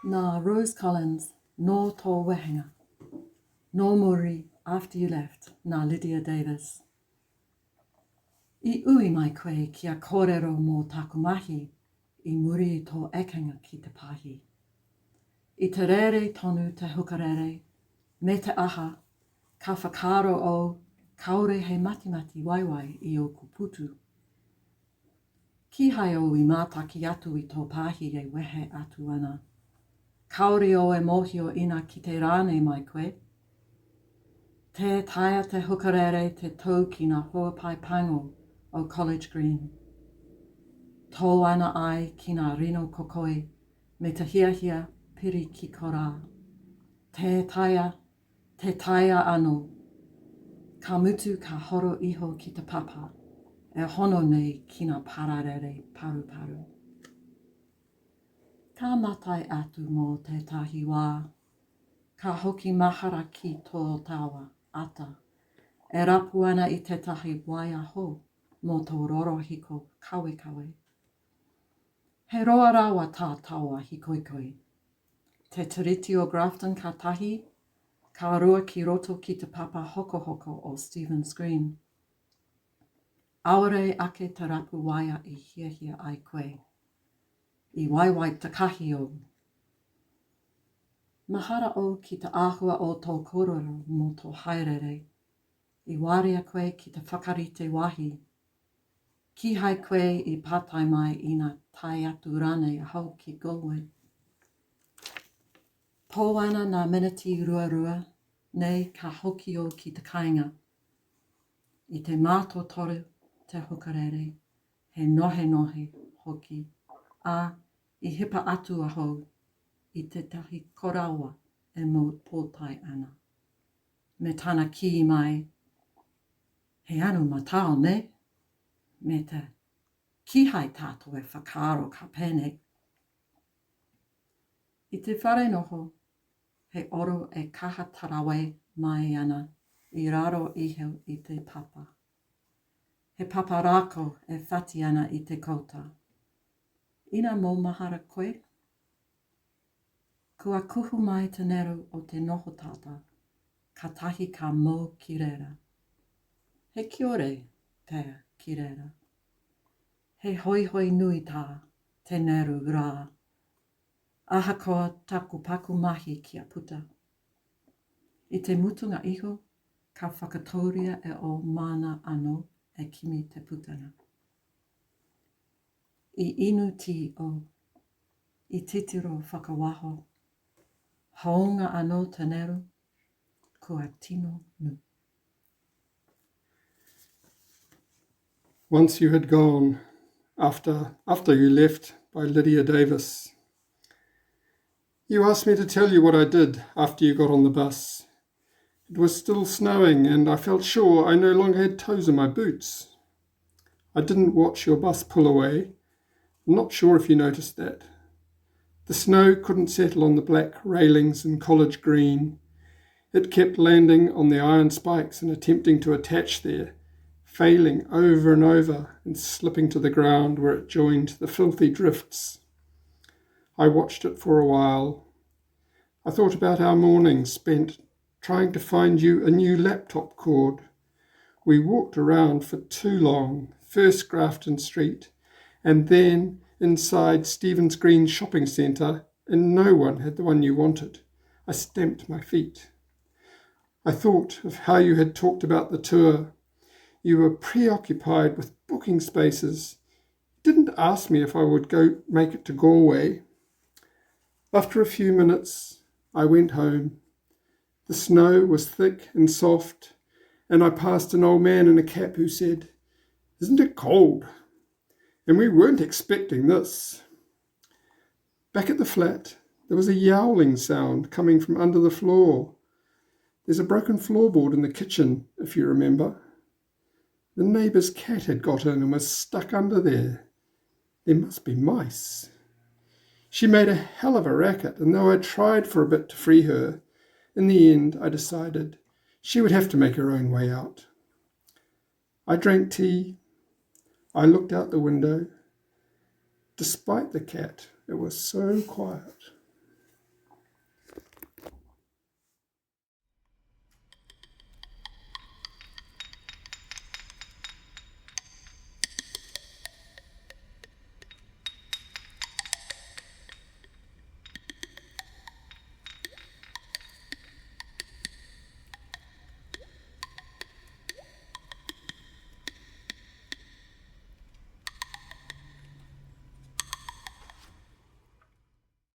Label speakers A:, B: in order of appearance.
A: Nā Rose Collins, Nō tō wehenga. Nō muri, After you left, nā Lydia Davis. I ui mai koe kia kōrero mō taku mahi i muri i tō ekenga ki te pāhi. I te rere tonu te hukarere, me te aha, ka whakaaro au kāore he matimati waewae i ōku putu. Kīhai au i mātaki atu i tō pāhi e wehe atu ana. Kāore au e mōhio ina kite rānei mai koe. Tē taea te hukarere te tau ki ngā huapae pango o College Green. Tō ana ai ki ngā rino kokoi me te hiahia piri ki korā. Tē taea, tē taea anō. Ka mutu ka horo iho ki te papa e hono nei ki ngā pararere paruparu. Ka matai atu mō tētahi wā. Ka hoki mahara ki tō tawa ata e rapu ana i tētahi waea hou mō tō rorohiko kawekawe. He roa rawa tā tawa hikoikoi. Te Tiriti o Grafton ka tahi, ka rua ki roto ki te papa hokohoko o Stephen's Green. Aorei ake te rapu waea i hiahia ai koe. I waiwai takahi ou. Mahara ou ki te āhua o tō kōrero mō tō haereere. I wāria koe ki te whakarite wāhi. Kīhai koe i pātai mai ina tae atu rānei ahau ki Galway. Pō ana nā miniti ruarua nei ka hoki ou ki te kāinga. I te mātotoru te hukarere, he nohenohe hoki, ā, I hipa atu ahau i tētahi koroua e mau pōtae ana. Me tana kī mai, He anu matao, nē? Me te, Kīhai tātou e whakaaro ka pēnei. I te whare noho, he oro e kaha tarawe mai ana i raro iho i te papa. He papa rākau e whati ana i te kouta. Ina maumahara koe, kua kuhu mai te neru o te noho tata, katahi ka mau ki reira. He kiore pea ki reira. He hoihoi nui tā te neru rā, ahakoa taku paku mahi kia puta. I te mutunga iho, ka whakatauria e ō māna anō e kimi te putanga. I inu tī au. I titiro whakawaho. Hāunga anō te neru, kua tino nu.
B: Once You Had Gone, After, After You Left by Lydia Davis. You asked me to tell you what I did after you got on the bus. It was still snowing and I felt sure I no longer had toes in my boots. I didn't watch your bus pull away. I'm not sure if you noticed that. The snow couldn't settle on the black railings in College Green. It kept landing on the iron spikes and attempting to attach there, failing over and over and slipping to the ground where it joined the filthy drifts. I watched it for a while. I thought about our morning spent trying to find you a new laptop cord. We walked around for too long, first Grafton Street and then inside Stephen's Green Shopping Centre, and no one had the one you wanted. I stamped my feet. I thought of how you had talked about the tour. You were preoccupied with booking spaces. You didn't ask me if I would go make it to Galway. After a few minutes, I went home. The snow was thick and soft, and I passed an old man in a cap who said, Isn't it cold? And we weren't expecting this. Back at the flat, there was a yowling sound coming from under the floor. There's a broken floorboard in the kitchen, if you remember. The neighbour's cat had got in and was stuck under there. There must be mice. She made a hell of a racket, and though I tried for a bit to free her, in the end I decided she would have to make her own way out. I drank tea. I looked out the window. Despite the cat, it was so quiet.